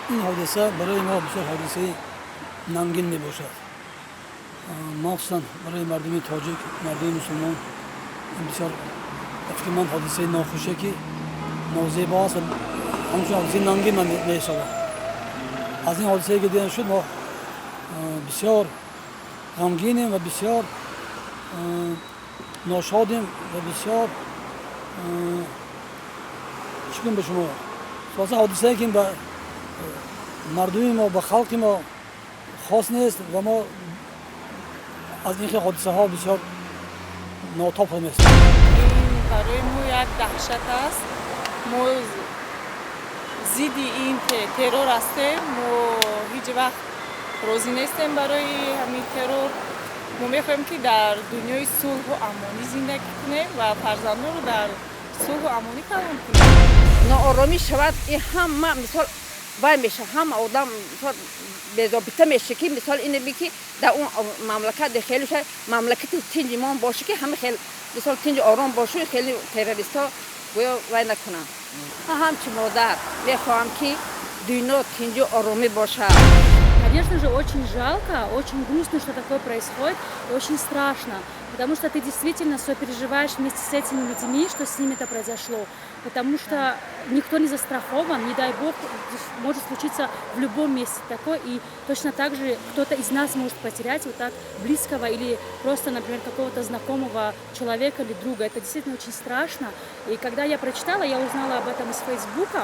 Ин ҳодиса барои мо бисёр ҳодисаи нангин мебошад, махсусан барои мардуми тоҷик, мардуми мусулмон. Ин бисёр, ба фикри ман, ҳодисаи нохуше, ки нозебо аст ва ҳамчун ҳодисаи нангин ман меҳисобам. Аз ин ҳодисае, ки дида шуд, мо бисёр ғамгинем ва бисёр ношодем ва бисёр, чӣ гӯям ба шумо, хулоса, ҳодисае, ки ба мардуми мо, ба халқи мо хос нест ва мо аз ин хел ҳодисаҳо бисёр нотоб меҳисобем. Ин барои мо як даҳшат аст. Мо зидди ин террор ҳастем. Мо ҳеҷ вақт розӣ нестем барои ҳамин террор. Мо мехоҳем, ки дар дунёи сулҳу амонӣ зиндагӣ кунем ва фарзандонро дар сулҳу амонӣ калон кунем. Нооромӣ шавад, ин ҳама, мисол, вай меша, ҳама одам, мисол, безобита меша, ки, мисол, ине ки дар он мамлакат хеле ша мамлакати тинҷи мо боше, ки ҳама хел, мисол, тинҷи ором бошу, хеле террористҳо гӯё вай накунанд. Ман ҳамчун модар мехоҳам, ки дунё тинҷу оромӣ бошад. Конечно же, очень жалко, очень грустно, что такое происходит, и очень страшно, потому что ты действительно сопереживаешь вместе с этими людьми, что с ними это произошло, потому что никто не застрахован, не дай бог, может случиться в любом месте такое, и точно так же кто-то из нас может потерять вот так близкого или просто, например, какого-то знакомого человека или друга. Это действительно очень страшно. И когда я прочитала, я узнала об этом из Фейсбука.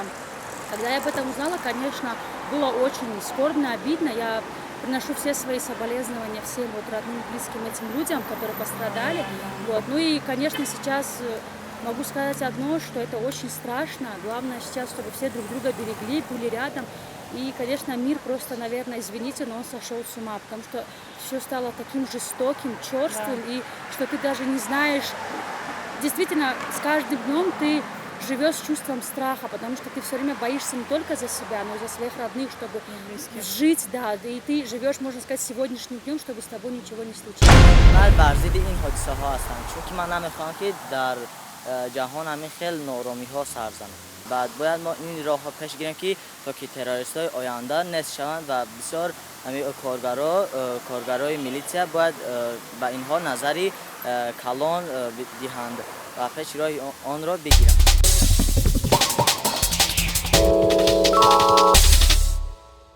Когда я об этом узнала, конечно, было очень скорбно, обидно. Я приношу все свои соболезнования всем вот родным и близким этим людям, которые пострадали. Вот. Ну и, конечно, сейчас могу сказать одно, что это очень страшно. Главное сейчас, чтобы все друг друга берегли, были рядом. И, конечно, мир просто, наверное, извините, но он сошел с ума, потому что все стало таким жестоким, черствым, и что ты даже не знаешь, действительно, с каждым днем ты живешь с чувством страха, потому что ты все время боишься не только за себя, но и за своих родных, чтобы жить, да, и ты живешь, можно сказать, сегодняшним днем, чтобы с тобой ничего не случилось. Ман бар зидди ин ҳодисаҳо ҳастам, чунки ман намехоҳам, ки дар ҷаҳон ҳамин хел нооромиҳо сар занад. Баъд бояд мо ин роҳҳо пеш гирем, ки то ки террористҳои оянда нест шаванд ва бисёр ҳамин коргарои милитсия бояд ба инҳо назари калон диҳанд ва пеши роҳи онро бигиранд.